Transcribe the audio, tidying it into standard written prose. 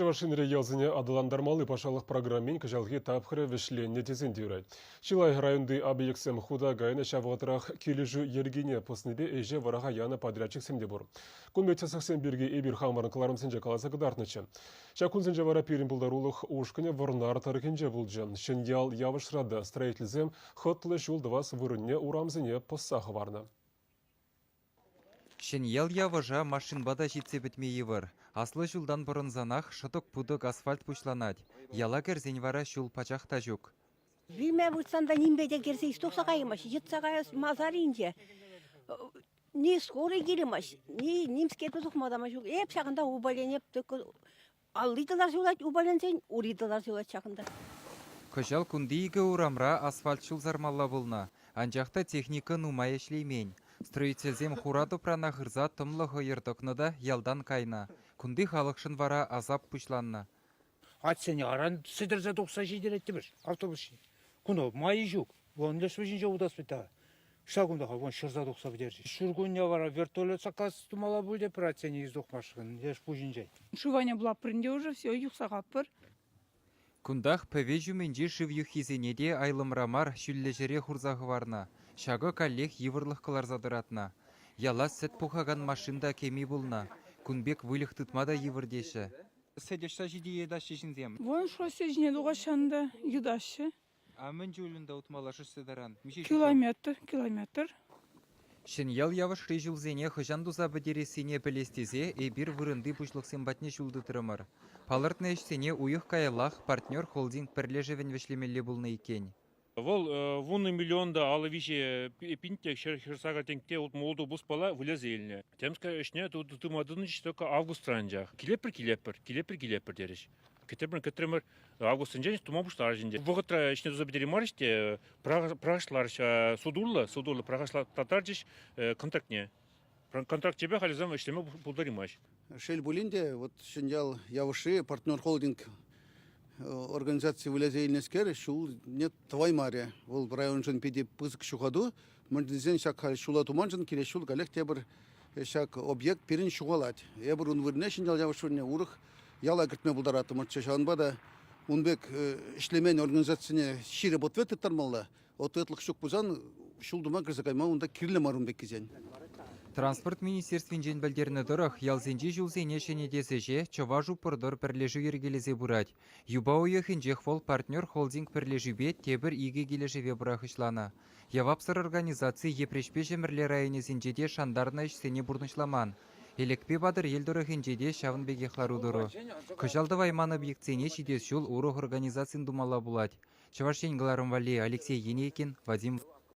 Чӑваш Енре ялсене аталантармалли патшалӑх программин кӑҫалхи тапхӑрӗ вӗҫленнӗ тесен те юрать. Чылай районти объектсем хута кайнӑ ҫав вӑхӑтрах килӗшӳ йӗркине пӑснипе ӗҫе вӑраха янӑ подрядчиксем те пур. Кун пек тӗслӗхсем пирки эпир хамӑрӑн кӑларӑмсенче каласа кӑтартнӑччӗ. Ҫак кунсенче вара пирӗн пултарулӑх ушкӑнӗ Вӑрнар тӑрӑхӗнче пулчӗ. Ҫӗньял Явӑшра та строительсем хӑтлӑ ҫул тӑвас вырӑнне урамсене пӑсса хӑварнӑ. Ҫӗньял Явӑша машинпа та ҫитсе пӗтме йывӑр. Аслӑ ҫултан пӑрӑнсанах шӑтӑк-путӑк асфальт пуҫланать. Яла кӗрсен вара ҫул пачах та ҫук. Вилме выртсан та нимпе те кӗрсе тухса каймасть, йӑтса каяс масарӗнче. Ни скорый килмест, ни нимскер тухма та май ҫук. Эп ҫакӑнта упаленеп алли тӑлар ҫулать упаленсен, ури тӑлар ҫулать ҫакӑнта. Кӑҫал кунти икӗ урамра асфальт ҫул сармалла пулнӑ. Анчах та техника нумай ӗҫлеймен. Строительсем хура тӑпрана хырса тӑмлӑ хӑйӑр тӑкнӑ та ялтан кайнӑ. Кунти халӑхшӑн вара асап пуҫланнӑ. Атьсене аран сӗтӗрсе тухса ҫитереттӗмӗш автобус ҫине. Кунта майӗ ҫук. Вон леш вӗҫӗнче утас вӗт та. Ҫав кунта вон ҫӑрса тухса пӗтерчӗ. Ҫуркунне вара вертолет саккас тумалла пуль те пӗр атьсене илсе тухмашкӑн леш пуҫӗнчен. Шыване пулатпӑр ӗнтӗ уже, все, юхса катпӑр. Кунтах пӗве ҫумӗнчи шыв юххисене те айлӑмра мар, ҫӳллӗ ҫӗре хурса хӑварнӑ. Ҫакӑ каллех йывӑрлӑх кӑларса тӑратнӑ. Яла сӗт пухакан машин та кеми пулнӑ. Кун пек выльӑх тытма та йывӑр теҫҫӗ. Сӗт ӑҫта ҫити йӑтаҫҫӗ ҫынсем? Вон шоссе ҫине тухаҫҫӗ ӗнтӗ, йӑтаҫҫӗ. А мӗн чуль унта утмалла шоссе таран? Миҫе Километр, километр. Ҫӗньял Явӑшри ҫулсене хӑҫан туса пӗтерессине пӗлес тесе эпир вырӑнти пуҫлӑхсем патне ҫул тытрӑмӑр. Палӑртнӑ ӗҫсене уйӑх каяллах «Партнер» холдинг пӗрлешӗвӗн вӗҫлемелле пулнӑ иккен. Вӑл вунӑ миллион та 53 пин те 148 тенке 66 пуспала выляса илнӗ. Темскер ӗҫне тытма тытӑнчӗҫ только августра анчах. Килетпӗр, килетпӗр, килетпӗр, килетпӗр терӗҫ. Кӗтрӗмӗр, кӗтрӗмӗр. Августӗнчен тума пуҫларӗҫ ӗнтӗ. Вӑхӑтра ӗҫне туса пӗтереймарӗҫ те прахӑҫларӗҫ суд урлӑ, суд урлӑ прахӑҫлаттарчӗҫ контрактне. Контракчӗпе халӗсем ӗҫлеме пултараймасть. Шел пулин те, вот Ҫӗньял Явӑшри партнер холдинг организаци выляса илнӗскер ҫулне тӑваймарӗ. Вӑл районшӑн питӗ пысӑк ҫухату. Мӗншӗн тесен ҫак ҫула туманшӑн килес ҫул каллех тепӗр ҫак объект пирӗн ҫухалать. Эпир ун вырӑнне Ҫӗньял Явӑш вырӑнне урӑх яла кӗртме пултараттӑмӑрччӗ. Ҫавӑнпа та ун пек ӗҫлемен организацине ҫирӗп ответ тыттармалла. Ответлӑх ҫук пулсан ҫул тума кӗрсе кайма унта кирлӗ мар ун пеккисен. Транспорт министерствинчен пӗлтернӗ тӑрӑх, ялсенчи ҫулсене ҫӗнетес ӗҫе Чӑвашупрдор пӗрлешӳ йӗркелесе пырать. Юпа уйӑхӗнчех вӑл Партнер холдинг пӗрлешӳпе тепӗр икӗ килӗшӗве пӑрахӑҫланӑ. Явапсӑр организаци Йӗпреҫпе Ҫӗмӗрле районӗсенче те шантарнӑ ӗҫсене пурнӑҫламан. Элӗкпе Патӑрьел тӑрӑхӗнче те ҫавӑн пекех лару-тӑру. Кӑҫал тӑвайман объектсене ҫитес ҫул урӑх организацин тумалла пулать. Чӑваш Ен кӑларӑм валли Алексей Енейкин, Вадим.